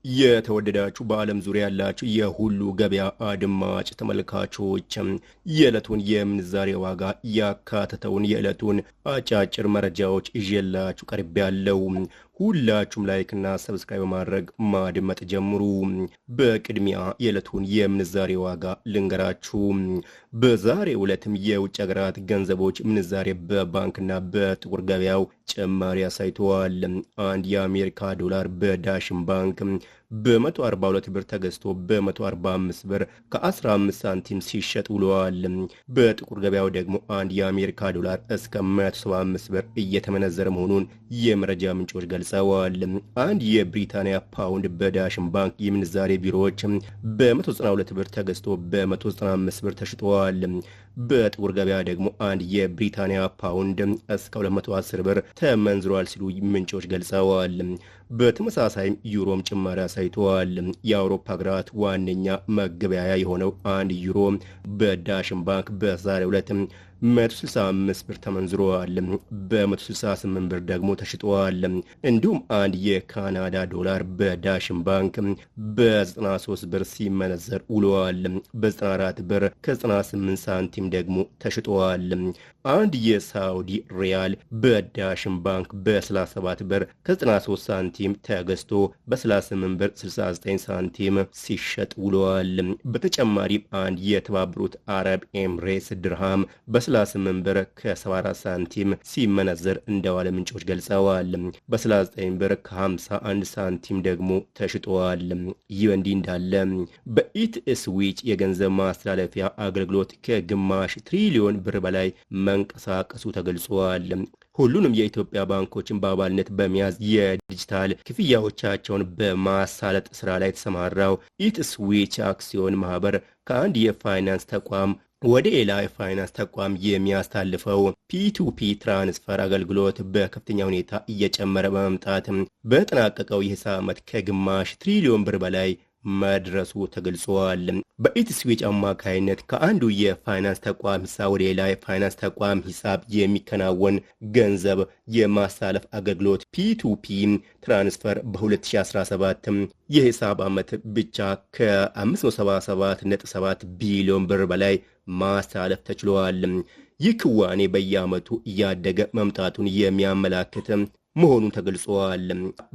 የተወደዳችሁ በዓለም ዙሪያ ያላችሁ የሁሉ ገበያ አድማጭ ተመልካቾች፣ የዕለቱን የምንዛሬ ዋጋ ያካተተውን የዕለቱን አጫጭር መረጃዎች ይዤላችሁ ቀርቤያለሁ። ሁላችሁም like ና subscribe በማድረግ ማድመጥ ጀምሩ። በቅድሚያ የዕለቱን የምንዛሬ ዋጋ ልንገራችሁ። በዛሬው ዕለትም የውጭ ሀገራት ገንዘቦች ምንዛሬ በባንክና በጥቁር ገበያው ጭማሪ አሳይተዋል። አንድ የአሜሪካ ዶላር በዳሽን ባንክ በ142 ብር ተገዝቶ በ145 ብር ከ15 ሳንቲም ሲሸጥ ውለዋል። በጥቁር ገበያው ደግሞ አንድ የአሜሪካ ዶላር እስከ 175 ብር እየተመነዘረ መሆኑን የመረጃ ምንጮች ገልጸዋል። አንድ የብሪታንያ ፓውንድ በዳሽን ባንክ የምንዛሬ ቢሮዎች በ192 ብር ተገዝቶ በ195 ብር ተሽጠዋል። በጥቁር ገበያ ደግሞ አንድ የብሪታንያ ፓውንድ እስከ 210 ብር ተመንዝሯል ሲሉ ምንጮች ገልጸዋል። በተመሳሳይም ዩሮም ጭማሪ አሳይተዋል። የአውሮፓ ሀገራት ዋነኛ መገበያያ የሆነው አንድ ዩሮ በዳሽን ባንክ በዛሬው ዕለት 165 ብር ተመንዝሯል። በ168 ብር ደግሞ ተሽጧል። እንዲሁም አንድ የካናዳ ዶላር በዳሽን ባንክ በ93 ብር ሲመነዘር ውለዋል። በ94 ብር ከ98 ሳንቲም ደግሞ ተሽጧል። አንድ የሳውዲ ሪያል በዳሽን ባንክ በ37 ብር ከ93 ሳንቲም ተገዝቶ በ38 ብር 69 ሳንቲም ሲሸጥ ውለዋል። በተጨማሪም አንድ የተባበሩት አረብ ኤምሬትስ ድርሃም በ38 ብር ከ74 ሳንቲም ሲመነዘር እንደዋለ ምንጮች ገልጸዋል። በ39 ብር ከ51 ሳንቲም ደግሞ ተሽጧል። ይህ በእንዲህ እንዳለ በኢትስዊች የገንዘብ ማስተላለፊያ አገልግሎት ከግማሽ ትሪሊዮን ብር በላይ መንቀሳቀሱ ተገልጿል። ሁሉንም የኢትዮጵያ ባንኮችን በአባልነት በመያዝ የዲጂታል ክፍያዎቻቸውን በማሳለጥ ስራ ላይ የተሰማራው ኢትስዊች አክሲዮን ማህበር ከአንድ የፋይናንስ ተቋም ወደ ሌላ የፋይናንስ ተቋም የሚያስተላልፈው P2P transfer አገልግሎት በከፍተኛ ሁኔታ እየጨመረ በመምጣት በተጠናቀቀው የሂሳብ ዓመት ከግማሽ ትሪሊዮን ብር በላይ መድረሱ ተገልጿል። በኢትስዊች አማካይነት ከአንዱ የፋይናንስ ተቋም ሂሳብ ወደ ሌላ የፋይናንስ ተቋም ሂሳብ የሚከናወን ገንዘብ የማስተላለፍ አገልግሎት P2P transfer በ2017 የሂሳብ ዓመት ብቻ ከ577.7 ቢሊዮን ብር በላይ ማስተላለፍ ተችሏል። ይህ ክዋኔ በየዓመቱ እያደገ መምጣቱን የሚያመላክት መሆኑን ተገልጿል።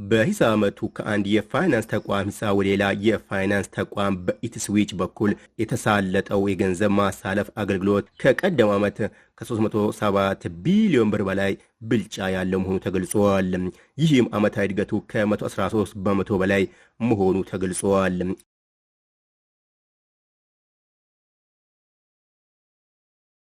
በሂሳብ ዓመቱ ከአንድ የፋይናንስ ተቋም ሂሳብ ወደ ሌላ የፋይናንስ ተቋም በኢትስዊች በኩል የተሳለጠው የገንዘብ ማሳለፍ አገልግሎት ከቀደመው ዓመት ከ307 ቢሊዮን ብር በላይ ብልጫ ያለው መሆኑ ተገልጿል። ይህም ዓመታዊ እድገቱ ከ113% በላይ መሆኑ ተገልጿል።